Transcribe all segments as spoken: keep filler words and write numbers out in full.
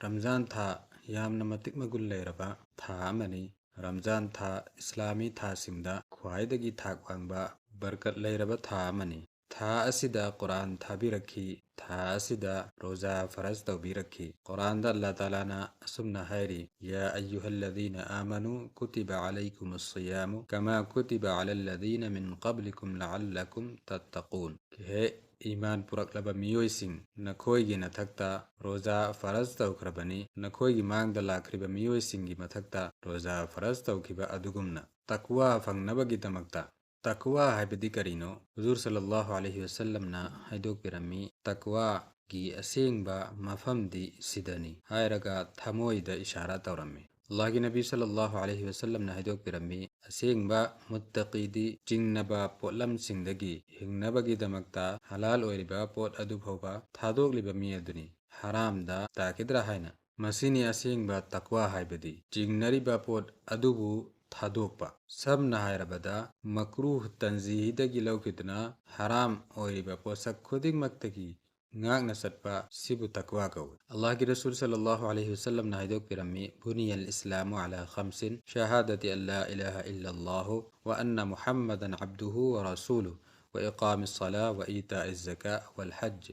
ꯔꯝꯖꯥꯟ ꯊꯥ ꯌꯥꯝꯅ ꯃꯇꯤꯛ ꯃꯒꯨꯟ ꯂꯩꯔꯕ ꯊꯥ ꯑꯃꯅꯤ꯫ ꯔꯝꯖꯥꯟ ꯊꯥ ꯏꯁꯂꯥꯃꯤ ꯊꯥꯁꯤꯡꯗ ꯈ꯭ꯋꯥꯏꯗꯒꯤ ꯊꯥꯛ ꯋꯥꯡꯕ ꯕꯔꯀꯠ ꯂꯩꯔꯕ ꯊꯥ ꯑꯃꯅꯤ꯫ ꯊꯥ ꯑꯁꯤꯗ ꯀꯨꯔꯥꯟ ꯊꯥꯕꯤꯔꯛꯈꯤ꯫ ꯊꯥ ꯑꯁꯤꯗ ꯔꯣꯖꯥ ꯐꯔꯖ ꯇꯧꯕꯤꯔꯛꯈꯤ꯫ ꯀꯨꯔꯥꯟꯗ ꯑꯜꯂꯥ ꯇꯥꯂꯥꯅ ꯑꯁꯨꯝꯅ ꯍꯥꯏꯔꯤ, "يا أيها الذين آمنوا كتب عليكم الصيام كما كتب على الذين من قبلكم لعلكم تتقون"꯫ ꯍꯦ ꯏꯃꯥꯟ ꯄꯨꯔꯛꯂꯕ ꯃꯤꯑꯣꯏꯁꯤꯡ, ꯅꯈꯣꯏꯒꯤ ꯅꯊꯛꯇ ꯔꯣꯖꯥ ꯐꯔꯖ ꯇꯧꯈ꯭ꯔꯕꯅꯤ, ꯅꯈꯣꯏꯒꯤ ꯃꯥꯡꯗ ꯂꯥꯛꯈ꯭ꯔꯤꯕ ꯃꯤꯑꯣꯏꯁꯤꯡꯒꯤ ꯃꯊꯛꯇ ꯔꯣꯖꯥ ꯐꯔꯖ ꯇꯧꯈꯤꯕ ꯑꯗꯨꯒꯨꯝꯅ꯫ ꯇꯛꯋꯥ ꯐꯪꯅꯕꯒꯤꯗꯃꯛꯇ꯫ ꯇꯛꯋꯥ ꯍꯥꯏꯕꯗꯤ ꯀꯔꯤꯅꯣ? ꯍꯨꯖꯨꯔ ꯁꯜꯂꯜꯂꯥꯍꯨ ꯑꯂꯩꯍꯤ ꯋꯁꯜꯂꯝꯅ ꯍꯥꯏꯗꯣꯛꯄꯤꯔꯝꯃꯤ, "ꯇꯛꯋꯥꯒꯤ ꯑꯁꯦꯡꯕ ꯃꯐꯝꯗꯤ ꯁꯤꯗꯅꯤ" ꯍꯥꯏꯔꯒ ꯊꯃꯣꯏꯗ ꯏꯁꯥꯔꯥ ꯇꯧꯔꯝꯃꯤ꯫ ꯑꯜꯂꯥꯍꯒꯤ ꯅꯕꯤ ꯁꯜꯂꯜꯂꯥꯍꯨ ꯑꯂꯩꯍꯤ ꯋꯁꯜꯂꯝꯅ ꯍꯥꯏꯗꯣꯛꯄꯤꯔꯝꯃꯤ, "ꯑꯁꯦꯡꯕ ꯃꯨꯠꯇꯀꯤꯗꯤ ꯆꯤꯡꯅꯕ ꯄꯣꯠꯂꯝꯁꯤꯡꯗꯒꯤ ꯍꯤꯡꯅꯕꯒꯤꯗꯃꯛꯇ ꯍꯂꯥꯜ ꯑꯣꯏꯔꯤꯕ ꯄꯣꯠ ꯑꯗꯨ ꯐꯥꯎꯕ ꯊꯥꯗꯣꯛꯂꯤꯕ ꯃꯤ ꯑꯗꯨꯅꯤ, ꯍꯔꯥꯝꯗ ꯇꯥꯈꯤꯗ꯭ꯔꯥ ꯍꯥꯏꯅ"꯫ ꯃꯁꯤꯅꯤ ꯑꯁꯦꯡꯕ ꯇꯛꯋꯥ ꯍꯥꯏꯕꯗꯤ, ꯆꯤꯡꯅꯔꯤꯕ ꯄꯣꯠ ꯑꯗꯨꯕꯨ ꯊꯥꯗꯣꯛꯄ꯫ ꯁꯝꯅ ꯍꯥꯏꯔꯕꯗ, ꯃꯀ꯭ꯔꯨꯍ ꯇꯟꯖꯤꯍꯤꯗꯒꯤ ꯂꯧꯈꯤꯗꯨꯅ ꯍꯔꯥꯝ ꯑꯣꯏꯔꯤꯕ ꯄꯣꯠꯁꯛ ꯈꯨꯗꯤꯡꯃꯛꯇꯒꯤ ꯉꯥꯛꯅ ꯆꯠꯄ ꯁꯤꯕꯨ ꯇꯛꯋꯥ ꯀꯧꯏ꯫ ꯑꯜꯂꯥꯍꯒꯤ ꯔꯁꯨꯜ ꯁꯜꯂꯜꯂꯥꯍꯨ ꯑꯂꯩꯍꯤ ꯋꯁꯜꯂꯝꯅ ꯍꯥꯏꯗꯣꯛꯄꯤꯔꯝꯃꯤ, "بني الإسلام على خمس، شهادة أن لا إله إلا الله وأن محمدا عبده ورسوله وإقام الصلاة وإيتاء الزكاة والحج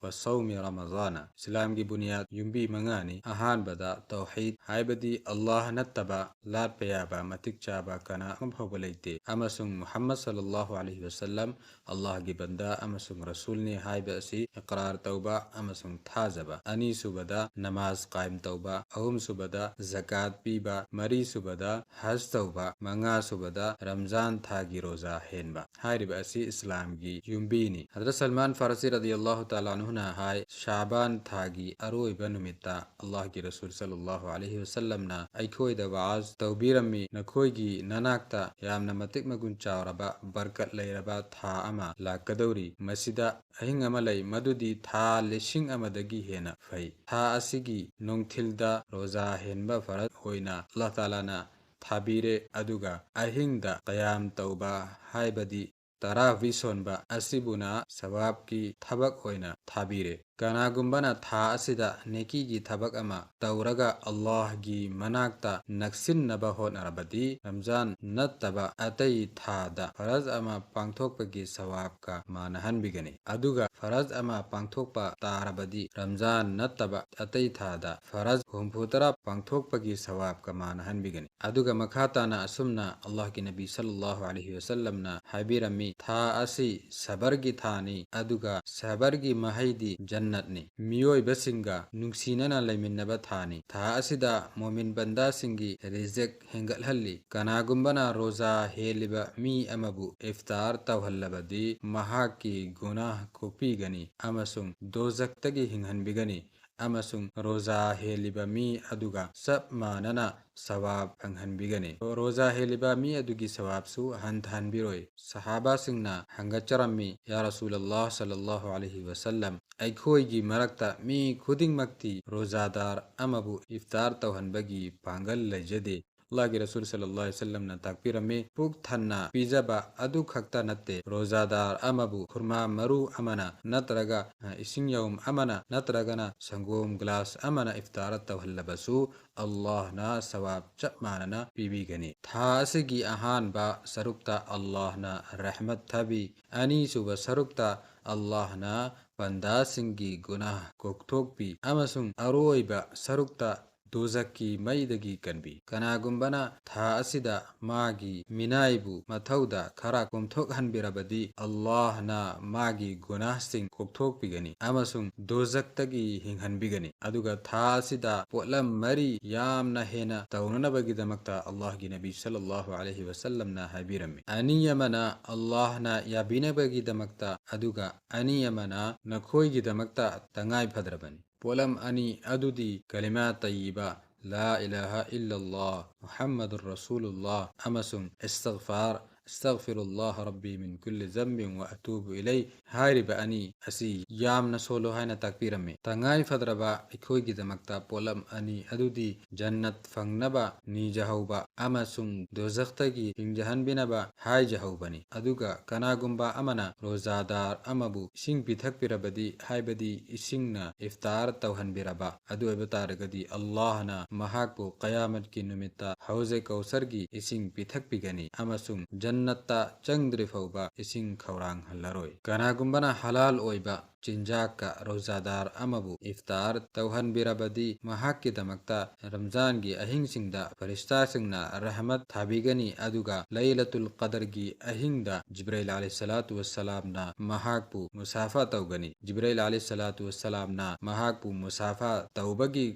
وصوم رمضان"꯫ ꯏꯁꯂꯥꯝꯒꯤ ꯕꯨꯅꯤꯌꯥꯗ ꯌꯨꯝꯕꯤ ꯃꯉꯥꯅꯤ꯫ ꯑꯍꯥꯟꯕꯗ ꯇꯧꯍꯤꯗ, ꯍꯥꯏꯕꯗꯤ ꯑꯜꯂꯥꯍ ꯅꯠꯇꯕ ꯂꯥꯠꯄ ꯌꯥꯕ ꯃꯇꯤꯛ ꯆꯥꯕ ꯀꯅꯥ ꯑꯃ ꯐꯥꯎꯕ ꯂꯩꯇꯦ, ꯑꯃꯁꯨꯡ ꯃꯨꯍꯝꯃꯗ ꯁꯜꯂꯜꯂꯥꯍꯨ ꯑꯂꯩꯍꯤ ꯋꯁꯜꯂꯝ ꯑꯜꯂꯥꯍꯒꯤ ꯕꯟꯗꯥ ꯑꯃꯁꯨꯡ ꯔꯁꯨꯜꯅꯤ ꯍꯥꯏꯕ ꯑꯁꯤ ꯏꯀ꯭ꯔꯥꯔ ꯇꯧꯕ ꯑꯃꯁꯨꯡ ꯊꯥꯖꯕ꯫ ꯑꯅꯤꯁꯨꯕꯗ ꯅꯃꯥꯖ ꯀꯥꯏꯝ ꯇꯧꯕ꯫ ꯑꯍꯨꯝꯁꯨꯕꯗ ꯖꯀꯥꯠ ꯄꯤꯕ꯫ ꯃꯔꯤꯁꯨꯕꯗ ꯍꯖ ꯇꯧꯕ꯫ ꯃꯉꯥꯁꯨꯕꯗ ꯔꯝꯖꯥꯟ ꯊꯥꯒꯤ ꯔꯣꯖꯥ ꯍꯦꯟꯕ꯫ ꯍꯥꯏꯔꯤꯕ ꯑꯁꯤ ꯏꯁꯂꯥꯝꯒꯤ ꯌꯨꯝꯕꯤꯅꯤ꯫ ꯍꯖꯔꯠ ꯁꯜꯃꯥꯟ ꯐꯥꯔꯁꯤ ꯔꯗꯤꯌꯜꯂꯥꯍꯨ ꯇꯥꯂꯥ ꯑꯟꯍꯨꯅ ꯍꯥꯏ, ꯁꯥꯕꯥꯟ ꯊꯥꯒꯤ ꯑꯔꯣꯏꯕ ꯅꯨꯃꯤꯠꯇ ꯑꯜꯂꯥꯍꯒꯤ ꯔꯁꯨꯜ ꯁꯜꯂꯜꯂꯥꯍꯨ ꯑꯂꯩꯍꯤ ꯋꯁꯜꯂꯝꯅ ꯑꯩꯈꯣꯏꯗ ꯋꯥꯑꯖ ꯇꯧꯕꯤꯔꯝꯃꯤ, "ꯅꯈꯣꯏꯒꯤ ꯅꯅꯥꯛꯇ ꯌꯥꯝꯅ ꯃꯇꯤꯛ ꯃꯒꯨꯟ ꯆꯥꯎꯔꯕ ꯕꯔꯀꯠ ꯂꯩꯔꯕ ꯊꯥ ꯑꯃ ꯂꯥꯛꯀꯗꯧꯔꯤ꯫ ꯃꯁꯤꯗ ꯑꯍꯤꯡ ꯑꯃ ꯂꯩ, ꯃꯗꯨꯗꯤ ꯊꯥ ꯂꯤꯁꯤꯡ ꯑꯃꯗꯒꯤ ꯍꯦꯟꯅ ꯐꯩ꯫ ꯊꯥ ꯑꯁꯤꯒꯤ ꯅꯨꯡꯊꯤꯜꯗ ꯔꯣꯖꯥ ꯍꯦꯟꯕ ꯐꯔꯖ ꯑꯣꯏꯅ ꯑꯜꯂꯥꯍ ꯇꯥꯂꯥꯅ ꯊꯥꯕꯤꯔꯦ, ꯑꯗꯨꯒ ꯑꯍꯤꯡꯗ ꯀꯌꯥꯝ ꯇꯧꯕ, ꯍꯥꯏꯕꯗꯤ ꯇꯔꯥꯕꯤ ꯁꯣꯟꯕ ꯑꯁꯤꯕꯨꯅ ꯁꯋꯥꯕꯀꯤ ꯊꯕꯛ ꯑꯣꯏꯅ ꯊꯥꯕꯤꯔꯦ"꯫ ꯀꯅꯥꯒꯨꯝꯕꯅ ꯊꯥ ꯑꯁꯤꯗ ꯅꯦꯀꯤꯒꯤ ꯊꯕꯛ ꯑꯃ ꯇꯧꯔꯒ ꯑꯜꯂꯥꯍꯒꯤ ꯃꯅꯥꯛꯇ ꯅꯛꯁꯤꯟꯅꯕ ꯍꯣꯠꯅꯔꯕꯗꯤ, ꯔꯝꯖꯥꯟ ꯅꯠꯇꯕ ꯑꯇꯩ ꯊꯥꯗ ꯐꯔꯖ ꯑꯃ ꯄꯥꯡꯊꯣꯛꯄꯒꯤ ꯁꯋꯥꯕꯀ ꯃꯥꯟꯅꯍꯟꯕꯤꯒꯅꯤ꯫ ꯑꯗꯨꯒ ꯐꯔꯖ ꯑꯃ ꯄꯥꯡꯊꯣꯛꯄ ꯇꯥꯔꯕꯗꯤ, ꯔꯝꯖꯥꯟ ꯅꯠꯇꯕ ꯑꯇꯩ ꯊꯥꯗ ꯐꯔꯖ ꯍꯨꯝꯐꯨꯇꯔꯥ ꯄꯥꯡꯊꯣꯛꯄꯒꯤ ꯁꯋꯥꯕꯀ ꯃꯥꯟꯅꯍꯟꯕꯤꯒꯅꯤ꯫ ꯑꯗꯨꯒ ꯃꯈꯥ ꯇꯥꯅ ꯑꯁꯨꯝꯅ ꯑꯜꯂꯥꯍꯒꯤ ꯅꯕꯤ ꯁꯜꯂꯜꯂꯥꯍꯨ ꯑꯂꯩꯍꯤ ꯋꯁꯜꯂꯝꯅ ꯍꯥꯏꯕꯤꯔꯝꯃꯤ, ꯊꯥ ꯑꯁꯤ ꯁꯕꯔꯒꯤ ꯊꯥꯅꯤ, ꯑꯗꯨꯒ ꯁꯕꯔꯒꯤ ꯃꯍꯩꯗꯤ ꯖꯟꯅꯠꯅꯤ꯫ ꯃꯤꯑꯣꯏꯕꯁꯤꯡꯒ ꯅꯨꯡꯁꯤꯅꯅ ꯂꯩꯃꯤꯟꯅꯕ ꯊꯥꯅꯤ꯫ ꯊꯥ ꯑꯁꯤꯗ ꯃꯣꯃꯤꯟ ꯕꯟꯗꯥꯁꯤꯡꯒꯤ ꯔꯤꯖꯤꯛ ꯍꯦꯟꯒꯠꯍꯜꯂꯤ꯫ ꯀꯅꯥꯒꯨꯝꯕꯅ ꯔꯣꯖꯥ ꯍꯦꯜꯂꯤꯕ ꯃꯤ ꯑꯃꯕꯨ ꯏꯐꯇꯥꯔ ꯇꯧꯍꯜꯂꯕꯗꯤ, ꯃꯍꯥꯛꯀꯤ ꯒꯨꯅꯥꯍ ꯀꯣꯛꯄꯤꯒꯅꯤ ꯑꯃꯁꯨꯡ ꯗꯣꯖꯛꯇꯒꯤ ꯍꯤꯡꯍꯟꯕꯤꯒꯅꯤ, ꯑꯃꯁꯨꯡ ꯔꯣꯖꯥ ꯍꯦꯜꯂꯤꯕ ꯃꯤ ꯑꯗꯨꯒ ꯆꯞ ꯃꯥꯟꯅꯅ ꯁꯋꯥꯕ ꯐꯪꯍꯟꯕꯤꯒꯅꯤ꯫ ꯔꯣꯖꯥ ꯍꯦꯜꯂꯤꯕ ꯃꯤ ꯑꯗꯨꯒꯤ ꯁꯋꯥꯕꯁꯨ ꯍꯟꯊꯍꯟꯕꯤꯔꯣꯏ꯫ ꯁꯍꯥꯕꯥꯁꯤꯡꯅ ꯍꯪꯒꯠꯆꯔꯝꯃꯤ, "ꯌꯥ ꯔꯁꯨꯂꯜꯂꯥꯍ ꯁꯜꯂꯜꯂꯥꯍꯨ ꯑꯂꯩꯍꯤ ꯋꯁꯜꯂꯝ, ꯑꯩꯈꯣꯏꯒꯤ ꯃꯔꯛꯇ ꯃꯤ ꯈꯨꯗꯤꯡꯃꯛꯇꯤ ꯔꯣꯖꯥꯗꯥꯔ ꯑꯃꯕꯨ ꯏꯐꯇꯥꯔ ꯇꯧꯍꯟꯕꯒꯤ ꯄꯥꯡꯒꯜ ꯂꯩꯖꯗꯦ"꯫ ꯑꯜꯂꯥꯍꯒꯤ ꯔꯁꯨꯜ ꯁꯜꯂꯜꯂꯥꯍꯨ ꯑꯂꯩꯍꯤ ꯋꯁꯜꯂꯝꯅ ꯇꯥꯛꯄꯤꯔꯝꯃꯤ, ꯄꯨꯛ ꯊꯟꯅ ꯄꯤꯖꯕ ꯑꯗꯨ ꯈꯛꯇ ꯅꯠꯇꯦ, ꯔꯣꯖꯥꯗꯥꯔ ꯑꯃꯕꯨ ꯈꯨꯔꯃꯥ ꯃꯔꯨ ꯑꯃꯅ ꯅꯠꯇ꯭ꯔꯒ, ꯑ, ꯏꯁꯤꯡ ꯌꯥꯎꯝ ꯑꯃꯅ ꯅꯠꯇ꯭ꯔꯒꯅ ꯁꯪꯒꯣꯝ ꯒ꯭ꯂꯥꯁ ꯑꯃꯅ ꯏꯐꯇꯥꯔ ꯇꯧꯍꯜꯂꯕꯁꯨ ꯑꯜꯂꯥꯍꯅ ꯁꯋꯥꯕ ꯆꯞ ꯃꯥꯟꯅꯅ ꯄꯤꯕꯤꯒꯅꯤ꯫ ꯊꯥ ꯑꯁꯤꯒꯤ ꯑꯍꯥꯟꯕ ꯁꯔꯨꯛꯇ ꯑꯜꯂꯥꯍꯅ ꯔꯍꯃꯠ ꯊꯥꯕꯤ, ꯑꯅꯤꯁꯨꯕ ꯁꯔꯨꯛꯇ ꯑꯜꯂꯥꯍꯅ ꯕꯟꯗꯥꯁꯤꯡꯒꯤ ꯒꯨꯅꯥꯍ ꯀꯣꯛꯊꯣꯛꯄꯤ, ꯑꯃꯁꯨꯡ ꯑꯔꯣꯏꯕ ꯁꯔꯨꯛꯇ ꯗꯣꯖꯛꯀꯤ ꯃꯩꯗꯒꯤ ꯀꯟꯕꯤ꯫ ꯀꯅꯥꯒꯨꯝꯕꯅ ꯊꯥ ꯑꯁꯤꯗ ꯃꯥꯒꯤ ꯃꯤꯅꯥꯏꯕꯨ ꯃꯊꯧꯗ ꯈꯔ ꯀꯣꯝꯊꯣꯛꯍꯟꯕꯤꯔꯕꯗꯤ, ꯑꯜꯂꯥꯍꯅ ꯃꯥꯒꯤ ꯒꯨꯅꯥꯍꯁꯤꯡ ꯀꯣꯛꯊꯣꯛꯄꯤꯒꯅꯤ ꯑꯃꯁꯨꯡ ꯗꯣꯖꯛꯇꯒꯤ ꯍꯤꯡꯍꯟꯕꯤꯒꯅꯤ꯫ ꯑꯗꯨꯒ ꯊꯥ ꯑꯁꯤꯗ ꯄꯣꯠꯂꯝ ꯃꯔꯤ ꯌꯥꯝꯅ ꯍꯦꯟꯅ ꯇꯧꯅꯅꯕꯒꯤꯗꯃꯛꯇ ꯑꯜꯂꯥꯍꯒꯤ ꯅꯕꯤ ꯁꯜꯂꯜꯂꯥꯍꯨ ꯑꯂꯩꯍꯤ ꯋꯁꯜꯂꯝꯅ ꯍꯥꯏꯕꯤꯔꯝꯃꯤ꯫ ꯑꯅꯤ ꯑꯃꯅ ꯑꯜꯂꯥꯍꯅ ꯌꯥꯕꯤꯅꯕꯒꯤꯗꯃꯛꯇ, ꯑꯗꯨꯒ ꯑꯅꯤ ꯑꯃꯅ ꯅꯈꯣꯏꯒꯤꯗꯃꯛꯇ ꯇꯉꯥꯏ ꯐꯗ꯭ꯔꯕꯅꯤ꯫ ꯄꯣꯠꯂꯝ ꯑꯅꯤ ꯑꯗꯨꯗꯤ ꯀꯂꯤꯃꯥ ꯇꯌꯤꯕꯥ, ꯂꯥ ꯏꯂꯥꯍ ꯏꯜꯂꯜꯂꯥꯍ ꯃꯨꯍꯝꯃꯗꯨꯔ ꯔꯁꯨꯂꯨꯜꯂꯥꯍ, ꯑꯃꯁꯨꯡ ꯏꯁꯇꯤꯒꯐꯥꯔ, "ꯑꯁꯇꯒꯐꯤꯔꯨꯜꯂꯥꯍ ꯔꯕꯤ ꯃꯤꯟ ꯀꯨꯜꯂꯤ ꯖꯝꯕꯤꯟ ꯋ ꯑꯇꯨꯕꯨ ꯏꯂꯩ" ꯍꯥꯏꯔꯤꯕ ꯑꯅꯤ ꯑꯁꯤ ꯌꯥꯝꯅ ꯁꯣꯜꯂꯨ ꯍꯥꯏꯅ ꯇꯥꯛꯄꯤꯔꯝꯃꯤ꯫ ꯇꯉꯥꯏ ꯐꯗ꯭ꯔꯕ ꯑꯩꯈꯣꯏꯒꯤꯗꯃꯛꯇ ꯄꯣꯠꯂꯝ ꯑꯅꯤ ꯑꯗꯨꯗꯤ ꯖꯟꯅꯠ ꯐꯪꯅꯕ ꯅꯤꯖꯍꯧꯕ ꯑꯃꯁꯨꯡ ꯗꯣꯖꯈꯇꯒꯤ ꯍꯤꯡꯖꯍꯟꯕꯤꯅꯕ ꯍꯥꯏꯖꯍꯧꯕꯅꯤ꯫ ꯑꯗꯨꯒ ꯀꯅꯥꯒꯨꯝꯕ ꯑꯃꯅ ꯔꯣꯖꯥꯗꯥꯔ ꯑꯃꯕꯨ ꯏꯁꯤꯡ ꯄꯤꯊꯛꯄꯤꯔꯕꯗꯤ, ꯍꯥꯏꯕꯗꯤ ꯏꯁꯤꯡꯅ ꯏꯐꯇꯥꯔ ꯇꯧꯍꯟꯕꯤꯔꯕ ꯑꯗꯨ ꯑꯣꯏꯕ ꯇꯥꯔꯒꯗꯤ, ꯑꯜꯂꯥꯍꯅ ꯃꯍꯥꯛꯄꯨ ꯀꯌꯥꯃꯠꯀꯤ ꯅꯨꯃꯤꯠꯇ ꯍꯧꯖ ꯀꯧꯁꯔꯒꯤ ꯏꯁꯤꯡ ꯄꯤꯊꯛꯄꯤꯒꯅꯤ ꯑꯃꯁꯨꯡ ꯖꯟꯅꯠꯇ ꯆꯪꯗ꯭ꯔꯤ ꯐꯥꯎꯕ ꯏꯁꯤꯡ ꯈꯧꯔꯥꯡꯍꯜꯂꯔꯣꯏ꯫ ꯀꯅꯥꯒꯨꯝꯕꯅ ꯍꯂꯥꯜ ꯑꯣꯏꯕ ꯆꯤꯟꯖꯥꯛꯀ ꯔꯣꯖꯥꯗꯥꯔ ꯑꯃꯕꯨ ꯏꯐꯇꯥꯔ ꯇꯧꯍꯟꯕꯤꯔꯕꯗꯤ, ꯃꯍꯥꯛꯀꯤꯗꯃꯛꯇ ꯔꯝꯖꯥꯟꯒꯤ ꯑꯍꯤꯡꯁꯤꯡꯗ ꯐꯔꯤꯁꯇꯥꯁꯤꯡꯅ ꯔꯍꯃꯠ ꯊꯥꯕꯤꯒꯅꯤ, ꯑꯗꯨꯒ ꯂꯩꯂꯇꯨꯜ ꯀꯗꯔꯒꯤ ꯑꯍꯤꯡꯗ ꯖꯤꯕ꯭ꯔꯩꯜ ꯑꯂꯩꯍꯤꯁꯁꯂꯥꯇꯨ ꯋꯁꯁꯂꯥꯝꯅ ꯃꯍꯥꯛꯄꯨ ꯃꯨꯁꯥꯐꯥ ꯇꯧꯒꯅꯤ꯫ ꯖꯤꯕ꯭ꯔꯩꯜ ꯑꯂꯩꯍꯤꯁꯁꯂꯥꯇꯨ ꯋꯁꯁꯂꯥꯝꯅ ꯃꯍꯥꯛꯄꯨ ꯃꯨꯁꯥꯐꯥ ꯇꯧꯕꯒꯤ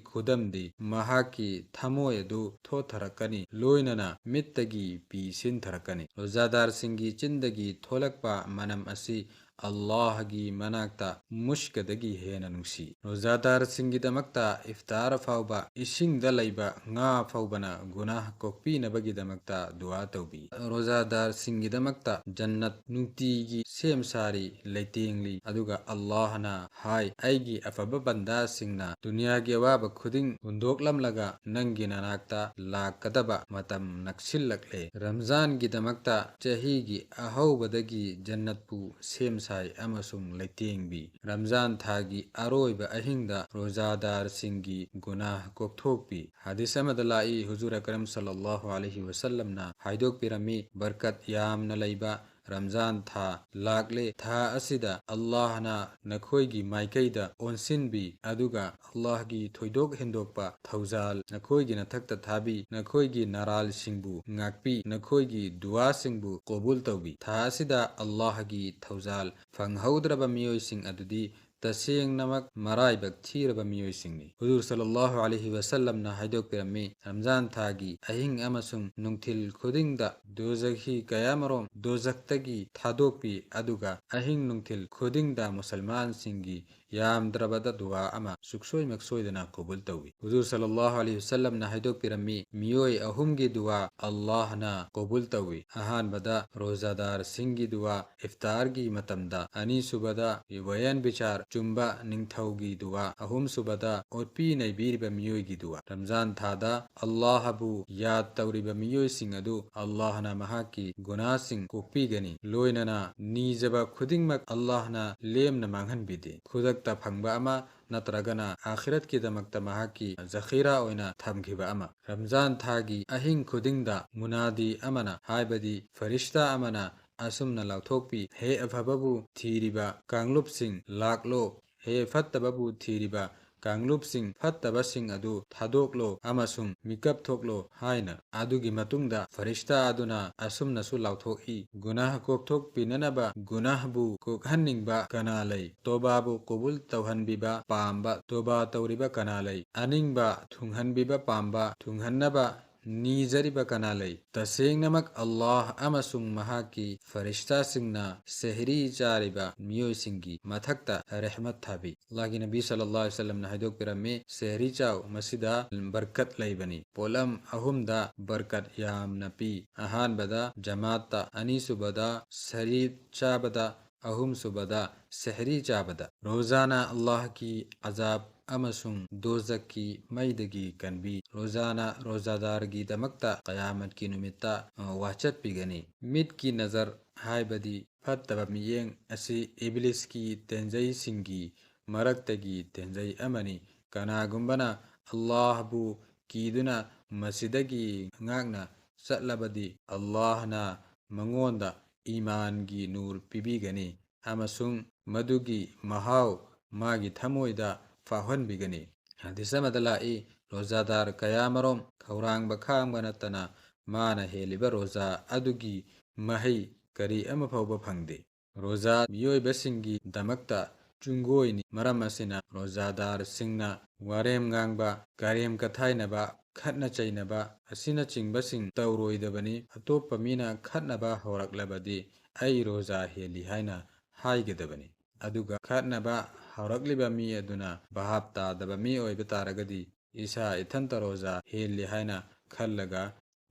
ꯈꯨꯗꯝꯗꯤ ꯃꯍꯥꯛꯀꯤ ꯊꯃꯣꯏ ꯑꯗꯨ ꯊꯣꯠꯊꯔꯛꯀꯅꯤ, ꯂꯣꯏꯅꯅ ꯃꯤꯠꯇꯒꯤ ꯄꯤ ꯁꯤꯟꯊꯔꯛꯀꯅꯤ꯫ ꯔꯣꯖꯥꯗꯥꯔꯁꯤꯡꯒꯤ ꯆꯤꯟꯗꯒꯤ ꯊꯣꯛꯂꯛꯄ ꯃꯅꯝ ꯑꯁꯤ ꯑꯜꯂꯥꯍꯒꯤ ꯃꯅꯥꯛꯇ ꯃꯨꯁ꯭ꯀꯗꯒꯤ ꯍꯦꯟꯅ ꯅꯨꯡꯁꯤ꯫ ꯔꯣꯖꯥꯗꯥꯔꯁꯤꯡꯒꯤꯗꯃꯛꯇ ꯏꯐꯇꯥꯔ ꯐꯥꯎꯕ ꯏꯁꯤꯡꯗ ꯂꯩꯕ ꯉꯥ ꯐꯥꯎꯕꯅ ꯒꯨꯅꯥꯍ ꯀꯣꯛꯄꯤꯅꯕꯒꯤꯗꯃꯛꯇ ꯗꯨꯋꯥ ꯇꯧꯕꯤ꯫ ꯔꯣꯖꯥꯗꯥꯔꯁꯤꯡꯒꯤꯗꯃꯛꯇ ꯖꯟꯅꯠ ꯅꯨꯡꯇꯤꯒꯤ ꯁꯦꯝ ꯁꯥꯔꯤ, ꯂꯩꯇꯦꯡꯂꯤ, ꯑꯗꯨꯒ ꯑꯜꯂꯥꯍꯅ ꯍꯥꯏ, "ꯑꯩꯒꯤ ꯑꯐꯕ ꯕꯟꯗꯥꯁꯤꯡꯅ ꯗꯨꯅꯤꯌꯥꯒꯤ ꯑꯋꯥꯕ ꯈꯨꯗꯤꯡ ꯍꯨꯟꯗꯣꯛꯂꯝꯂꯒ ꯅꯪꯒꯤ ꯅꯅꯥꯛꯇ ꯂꯥꯛꯀꯗꯕ ꯃꯇꯝ ꯅꯛꯁꯤꯜꯂꯛꯂꯦ꯫" ꯔꯝꯖꯥꯟꯒꯤꯗꯃꯛꯇ ꯆꯍꯤꯒꯤ ꯑꯍꯧꯕꯗꯒꯤ ꯖꯟꯅꯠꯄꯨ ꯁꯦꯝ ꯁꯥꯏ ꯑꯃꯁꯨꯡ ꯂꯩꯇꯦꯡꯕꯤ꯫ ꯔꯝꯖꯥꯟ ꯊꯥꯒꯤ ꯑꯔꯣꯏꯕ ꯑꯍꯤꯡꯗ ꯔꯣꯖꯥꯗꯥꯔꯁꯤꯡꯒꯤ ꯒꯨꯅꯥꯍ ꯀꯣꯛꯊꯣꯛꯄꯤ꯫ ꯍꯗꯤꯁ ꯑꯃꯗ ꯂꯥꯛꯏ, ꯍꯨꯖꯨꯔ ꯑꯀꯔꯝ ꯁꯜꯂꯜꯂꯥꯍꯨ ꯑꯂꯩꯍꯤ ꯋꯁꯜꯂꯝꯅ ꯍꯥꯏꯗꯣꯛꯄꯤꯔꯝꯃꯤ, "ꯕꯔꯀꯠ ꯌꯥꯝꯅ ꯂꯩꯕ ꯔꯝꯖꯥꯟ ꯊꯥ ꯂꯥꯛꯂꯦ꯫ ꯊꯥ ꯑꯁꯤꯗ ꯑꯜꯂꯥꯍꯅ ꯅꯈꯣꯏꯒꯤ ꯃꯥꯏꯀꯩꯗ ꯑꯣꯟꯁꯤꯟꯕꯤ, ꯑꯗꯨꯒ ꯑꯜꯂꯥꯍꯒꯤ ꯊꯣꯏꯗꯣꯛ ꯍꯦꯟꯗꯣꯛꯄ ꯊꯧꯖꯥꯜ ꯅꯈꯣꯏꯒꯤ ꯅꯊꯛꯇ ꯊꯥꯕꯤ, ꯅꯈꯣꯏꯒꯤ ꯅꯔꯥꯜꯁꯤꯡꯕꯨ ꯉꯥꯛꯄꯤ, ꯅꯈꯣꯏꯒꯤ ꯗꯨꯋꯥꯁꯤꯡꯕꯨ ꯀꯣꯕꯨꯜ ꯇꯧꯕꯤ꯫" ꯊꯥ ꯑꯁꯤꯗ ꯑꯜꯂꯥꯍꯒꯤ ꯊꯧꯖꯥꯜ ꯐꯪꯍꯧꯗ꯭ꯔꯕ ꯃꯤꯑꯣꯏꯁꯤꯡ ꯑꯗꯨꯗꯤ ꯇꯁꯦꯡꯅꯃꯛ ꯃꯔꯥꯏꯕꯛ ꯊꯤꯔꯕ ꯃꯤꯑꯣꯏꯁꯤꯡꯅꯤ꯫ ꯍꯨꯖꯨꯔ ꯁꯜꯂꯜꯂꯥꯍꯨ ꯑꯂꯩꯍꯤ ꯋꯁꯜꯂꯝꯅ ꯍꯥꯏꯗꯣꯛꯄꯤꯔꯝꯃꯤ, ꯔꯝꯖꯥꯟ ꯊꯥꯒꯤ ꯑꯍꯤꯡ ꯑꯃꯁꯨꯡ ꯅꯨꯡꯊꯤꯜ ꯈꯨꯗꯤꯡꯗ ꯗꯣꯖꯈꯤ ꯀꯌꯥꯃꯔꯣꯝ ꯗꯣꯖꯈꯇꯒꯤ ꯊꯥꯗꯣꯛꯄꯤ, ꯑꯗꯨꯒ ꯑꯍꯤꯡ ꯅꯨꯡꯊꯤꯜ ꯈꯨꯗꯤꯡꯗ ꯃꯨꯁꯜꯃꯥꯟꯁꯤꯡꯒꯤ ꯌꯥꯝꯗ꯭ꯔꯕꯗ ꯗꯨꯋꯥ ꯑꯃ ꯁꯨꯛꯁꯣꯏ ꯃꯛꯁꯣꯏꯗꯅ ꯀꯕꯨꯜ ꯇꯧꯏ꯫ ꯍꯨꯖꯨꯔ ꯁꯜꯂꯜꯂꯥꯍꯨ ꯑꯂꯩꯍꯤ ꯋꯁꯜꯂꯝꯅ ꯍꯥꯏꯗꯣꯛꯄꯤꯔꯝꯃꯤ, ꯃꯤꯑꯣꯏ ꯑꯍꯨꯝꯒꯤ ꯗꯨꯋꯥ ꯑꯜꯂꯥꯍꯅ ꯀꯕꯨꯜ ꯇꯧꯏ꯫ ꯑꯍꯥꯟꯕꯗ ꯔꯣꯖꯥꯗꯥꯔꯁꯤꯡꯒꯤ ꯗꯨꯋꯥ ꯏꯐꯇꯥꯔꯒꯤ ꯃꯇꯝꯗ, ꯑꯅꯤꯁꯨꯕꯗ ꯋꯥꯌꯦꯟ ꯕꯤꯆꯥꯔ ꯆꯨꯝꯕ ꯅꯤꯡꯊꯧꯒꯤ ꯗꯨꯋꯥ, ꯑꯍꯨꯝꯁꯨꯕꯗ ꯑꯣꯠꯄꯤ ꯅꯩꯕꯤꯔꯤꯕ ꯃꯤꯑꯣꯏꯒꯤ ꯗꯨꯋꯥ꯫ ꯔꯝꯖꯥꯟ ꯊꯥꯗ ꯑꯜꯂꯥꯍꯕꯨ ꯌꯥꯗ ꯇꯧꯔꯤꯕ ꯃꯤꯑꯣꯏꯁꯤꯡ ꯑꯗꯨ ꯑꯜꯂꯥꯍꯅ ꯃꯍꯥꯛꯀꯤ ꯒꯨꯅꯥꯁꯤꯡ ꯀꯣꯛꯄꯤꯒꯅꯤ꯫ ꯂꯣꯏꯅꯅ ꯅꯤꯖꯕ ꯈꯨꯗꯤꯡꯃꯛ ꯑꯜꯂꯥꯍꯅ ꯂꯦꯝꯅ ꯃꯥꯡꯍꯟꯕꯤꯗꯦ꯫ ꯈꯨꯗꯛꯇ ꯐꯪꯕ ꯑꯃ ꯅꯠꯇ꯭ꯔꯒꯅ ꯑꯥꯈꯤꯔꯠꯀꯤꯗꯃꯛꯇ ꯃꯍꯥꯛꯀꯤ ꯖꯈꯤꯔꯥ ꯑꯣꯏꯅ ꯊꯝꯈꯤꯕ ꯑꯃ꯫ ꯔꯝꯖꯥꯟ ꯊꯥꯒꯤ ꯑꯍꯤꯡ ꯈꯨꯗꯤꯡꯗ ꯃꯨꯅꯥꯗꯤ ꯑꯃꯅ, ꯍꯥꯏꯕꯗꯤ ꯐꯔꯤꯁꯇꯥ ꯑꯃꯅ ꯑꯁꯨꯝꯅ ꯂꯥꯎꯊꯣꯛꯄꯤ, ꯍꯦ ꯑꯐꯕꯕꯨ ꯊꯤꯔꯤꯕ ꯀꯥꯡꯂꯨꯞꯁꯤꯡ, ꯂꯥꯛꯂꯣ꯫ ꯍꯦ ꯐꯠꯇꯕꯕꯨ ꯊꯤꯔꯤꯕ ꯀꯥꯡꯂꯨꯞꯁꯤꯡ, ꯐꯠꯇꯕꯁꯤꯡ ꯑꯗꯨ ꯊꯥꯗꯣꯛꯂꯣ ꯑꯃꯁꯨꯡ ꯃꯤꯀꯞ ꯊꯣꯛꯂꯣ ꯍꯥꯏꯅ꯫ ꯑꯗꯨꯒꯤ ꯃꯇꯨꯡꯗ ꯐꯔꯤꯁꯇꯥ ꯑꯗꯨꯅ ꯑꯁꯨꯝꯅꯁꯨ ꯂꯥꯎꯊꯣꯛꯏ, ꯒꯨꯅꯥꯍ ꯀꯣꯛꯊꯣꯛꯄꯤꯅꯅꯕ ꯒꯨꯅꯥꯍꯕꯨ ꯀꯣꯛꯍꯟꯅꯤꯡꯕ ꯀꯅꯥ ꯂꯩ? ꯇꯣꯕꯥꯕꯨ ꯀꯕꯨꯜ ꯇꯧꯍꯟꯕꯤꯕ ꯄꯥꯝꯕ ꯇꯣꯕꯥ ꯇꯧꯔꯤꯕ ꯀꯅꯥ ꯂꯩ? ꯑꯅꯤꯡꯕ ꯊꯨꯡꯍꯟꯕꯤꯕ ꯄꯥꯝꯕ ꯊꯨꯡꯍꯟꯅꯕ ꯅꯤꯖꯔꯤꯕ ꯀꯅꯥ ꯂꯩ? ꯇꯁꯦꯡꯅꯃꯛ ꯑꯜꯂꯥꯍ ꯑꯃꯁꯨꯡ ꯃꯍꯥꯛꯀꯤ ꯐꯔꯤꯁꯇꯥꯁꯤꯡꯅ ꯁꯦꯍꯔꯤ ꯆꯥꯔꯤꯕ ꯃꯤꯑꯣꯏꯁꯤꯡꯒꯤ ꯃꯊꯛꯇ ꯔꯦꯍꯃꯠ ꯊꯥꯕꯤ꯫ ꯑꯜꯂꯥꯍꯒꯤ ꯅꯕꯤ ꯁꯜꯂꯜꯂꯥꯍꯨ ꯑꯂꯩꯍꯤ ꯋꯁꯜꯂꯝꯅ ꯍꯥꯏꯗꯣꯛꯄꯤꯔꯝꯃꯤ, ꯁꯦꯍꯔꯤ ꯆꯥꯎ, ꯃꯁꯤꯗ ꯕꯔꯀꯠ ꯂꯩꯕꯅꯤ꯫ ꯄꯣꯠꯂꯝ ꯑꯍꯨꯝꯗ ꯕꯔꯀꯠ ꯌꯥꯝꯅ ꯄꯤ꯫ ꯑꯍꯥꯟꯕꯗ ꯖꯃꯥꯠꯇ, ꯑꯅꯤꯁꯨꯕꯗ ꯁꯔꯤꯠ ꯆꯥꯕꯗ, ꯑꯍꯨꯝꯁꯨꯕꯗ ꯁꯦꯍꯔꯤ ꯆꯥꯕꯗ꯫ ꯔꯣꯖꯥꯅ ꯑꯜꯂꯥꯍꯀꯤ ꯑꯖꯥꯕ ꯑꯃꯁꯨꯡ ꯗꯣꯖꯛꯀꯤ ꯃꯩꯗꯒꯤ ꯀꯟꯕꯤ꯫ ꯔꯣꯖꯥꯅ ꯔꯣꯖꯥꯗꯥꯔꯒꯤꯗꯃꯛꯇ ꯀꯌꯥꯃꯠꯀꯤ ꯅꯨꯃꯤꯠꯇ, ꯑ, ꯋꯥꯆꯠꯄꯤꯒꯅꯤ꯫ ꯃꯤꯠꯀꯤ ꯅꯖꯔ ꯍꯥꯏꯕꯗꯤ ꯐꯠꯇꯕ ꯃꯤꯠꯌꯦꯡ ꯑꯁꯤ ꯏꯕꯂꯤꯁꯀꯤ ꯇꯦꯟꯖꯩꯁꯤꯡꯒꯤ ꯃꯔꯛꯇꯒꯤ ꯇꯦꯟꯖꯩ ꯑꯃꯅꯤ꯫ ꯀꯅꯥꯒꯨꯝꯕꯅ ꯑꯜꯂꯥꯍꯕꯨ ꯀꯤꯗꯨꯅ ꯃꯁꯤꯗꯒꯤ ꯉꯥꯛꯅ ꯆꯠꯂꯕꯗꯤ, ꯑꯜꯂꯥꯍꯅ ꯃꯉꯣꯟꯗ ꯏꯃꯥꯟꯒꯤ ꯅꯨꯔ ꯄꯤꯕꯤꯒꯅꯤ ꯑꯃꯁꯨꯡ ꯃꯗꯨꯒꯤ ꯃꯍꯥꯎ ꯃꯥꯒꯤ ꯊꯃꯣꯏꯗ ꯐꯥꯎꯍꯟꯕꯤꯒꯅꯤ꯫ ꯍꯗꯤꯁ ꯑꯃꯗ ꯂꯥꯛꯏ, ꯔꯣꯖꯥꯗꯥꯔ ꯀꯌꯥꯃꯔꯣꯝ ꯈꯧꯔꯥꯡꯕ ꯈꯥꯡꯕ ꯅꯠꯇꯅ ꯃꯥꯅ ꯍꯦꯜꯂꯤꯕ ꯔꯣꯖꯥ ꯑꯗꯨꯒꯤ ꯃꯍꯩ ꯀꯔꯤ ꯑꯃ ꯐꯥꯎꯕ ꯐꯪꯗꯦ꯫ ꯔꯣꯖꯥ ꯃꯤꯑꯣꯏꯕꯁꯤꯡꯒꯤꯗꯃꯛꯇ ꯆꯨꯡꯒꯣꯏꯅꯤ꯫ ꯃꯔꯝ ꯑꯁꯤꯅ ꯔꯣꯖꯥꯗꯥꯔꯁꯤꯡꯅ ꯋꯥꯔꯦꯝ ꯉꯥꯡꯕ, ꯀꯔꯦꯝ ꯀꯊꯥꯏꯅꯕ, ꯈꯠꯅ ꯆꯩꯅꯕ ꯑꯁꯤꯅꯆꯤꯡꯕꯁꯤꯡ ꯇꯧꯔꯣꯏꯗꯕꯅꯤ꯫ ꯑꯇꯣꯞꯄ ꯃꯤꯅ ꯈꯠꯅꯕ ꯍꯧꯔꯛꯂꯕꯗꯤ, "ꯑꯩ ꯔꯣꯖꯥ ꯍꯦꯜꯂꯤ" ꯍꯥꯏꯅ ꯍꯥꯏꯒꯗꯕꯅꯤ꯫ ꯑꯗꯨꯒ ꯈꯠꯅꯕ ꯍꯧꯔꯛꯂꯤꯕ ꯃꯤ ꯑꯗꯨꯅ ꯚꯥꯞ ꯇꯥꯗꯕ ꯃꯤ ꯑꯣꯏꯕ ꯇꯥꯔꯒꯗꯤ ꯏꯁꯥ ꯏꯊꯟꯇ ꯔꯣꯖꯥ ꯍꯦꯜꯂꯤ ꯍꯥꯏꯅ ꯈꯜꯂꯒ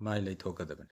ꯃꯥꯏ ꯂꯩꯊꯣꯛꯀꯗꯕꯅꯤ꯫